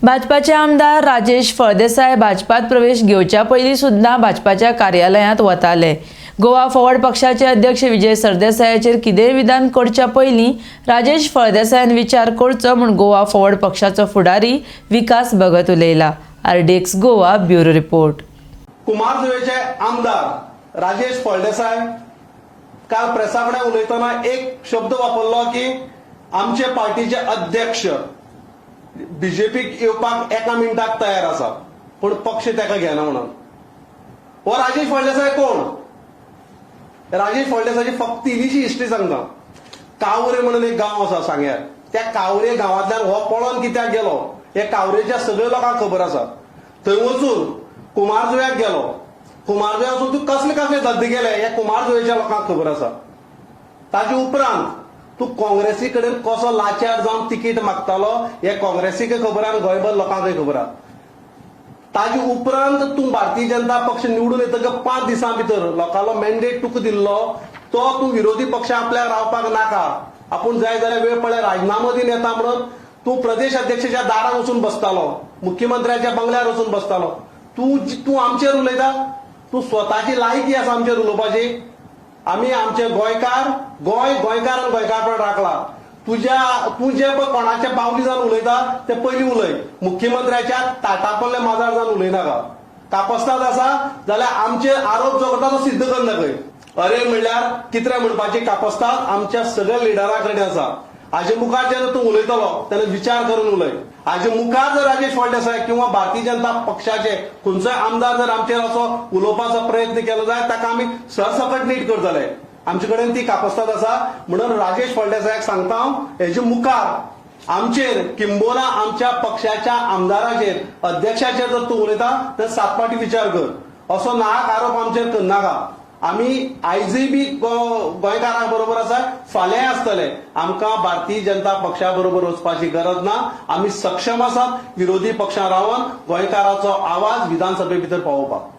भाजपाचे आमदार राजेश फळदेसाय भाजपात प्रवेश घेवच्या पयलीं सुद्दां भाजपाच्या कार्यालयांत वताले. गोवा फॉरवर्ड पक्षाचे अध्यक्ष विजय सरदेसायाचेर कितेंय विधान करच्या पयलीं राजेश फळदेसायान विचार करचो म्हूण गोवा फॉरवर्ड पक्षाचो फुडारी विकास भगत उलयला. RDX Goa, bureau report. कुमारजुवेचे आमदार राजेश फळदेसाय काल प्रेसा कडेन उलयतना एक शब्द वापरलो की आमचे पार्टीचे अध्यक्ष बीजेपीक येवपाक एका मिनटाक तयार आसा, पूण पक्ष ताका घेना म्हणून. हो राजेश फळदेसाय कोण? राजेश फळदेसायची फक्त इल्लीशी हिस्ट्री सांगता. कावरे म्हणून एक गांव आसा सांग्यार. त्या कावरे गांवांतल्यान हो पळोन कित्याक गेलो हे कावरेच्या सगळ्या लोकांक खबर आसा. थंय वचून कुमारजुव्याक गेलो. कुमारजुव्या वचून तूं कसले कसले धंदे केले हे कुमारजुवेच्या लोकांक खबर आसा. ताजे उपरांत तूं काँग्रेसी कडेन कसो लाचार जावन तिकीट मागतालो हे काँग्रेसीकय खबर आनी गोंयभर लोकांकय खबर आसा. ताजे उपरांत तूं भारतीय जनता पक्ष निवडून येतकच 5 दिसां भितर लोकांलो मॅन्डेट तुका दिल्लो तो तूं विरोधी पक्ष आपल्याक रावपाक नाका, आपूण जाय जाल्यार वेळ पडल्यार राजीनामो दिवन येता म्हणून तूं प्रदेश अध्यक्षाच्या दारार वचून बसतालो, मुख्यमंत्र्याच्या बंगल्यार वचून बसतालो. तूं तूं आमचेर उलयता? तूं स्वताची लायकी आसा आमचेर उलोवपाची? आमी आमचे गोंयकार, गोंय गोंयकार आनी गोंयकारपण राखला. तुज्या तूं जे पळय कोणाच्या बावली जावन उलयता ते पयलीं उलय. मुख्यमंत्र्याच्या ताटापल्ले माजार जावन उलयनाका. कापस्ताद आसा जाल्यार आमचेर आरोप जो करता तो सिद्ध कर दाखय. अरे म्हणल्यार कितें म्हणपाची कापस्ताद आमच्या सगळ्या लिडरां कडेन आसा. हाजे मुखार जेन्ना तूं उलयतलो तेन्ना विचार करून उलय. हाजे मुखार जर राजेश फळदेसाय किंवा भारतीय जनता पक्षाचे खंयचोय आमदार जर आमचेर असो उलोवपाचो प्रयत्न केलो जायत, ताका आमी सरसकट नीट करतले. आमचे कडेन ती कापस्ताद आसा. म्हणून राजेश फळदेसायाक सांगता हांव, हेजे मुखार आमचेर किंबोना आमच्या पक्षाच्या आमदाराचेर, अध्यक्षाचेर जर तूं उलयता तर 7 फावटी विचार कर. असो नाहक आरोप आमचेर करनाका. आमी आयजूय बी गोंयकारां बरोबर आसा, फाल्यांय आसतले. आमकां भारतीय जनता पक्षा बरोबर वचपाची गरज ना. आमी सक्षम आसात विरोधी पक्षां रावन गोंयकाराचो आवाज विधानसभे भितर पावोवपाक.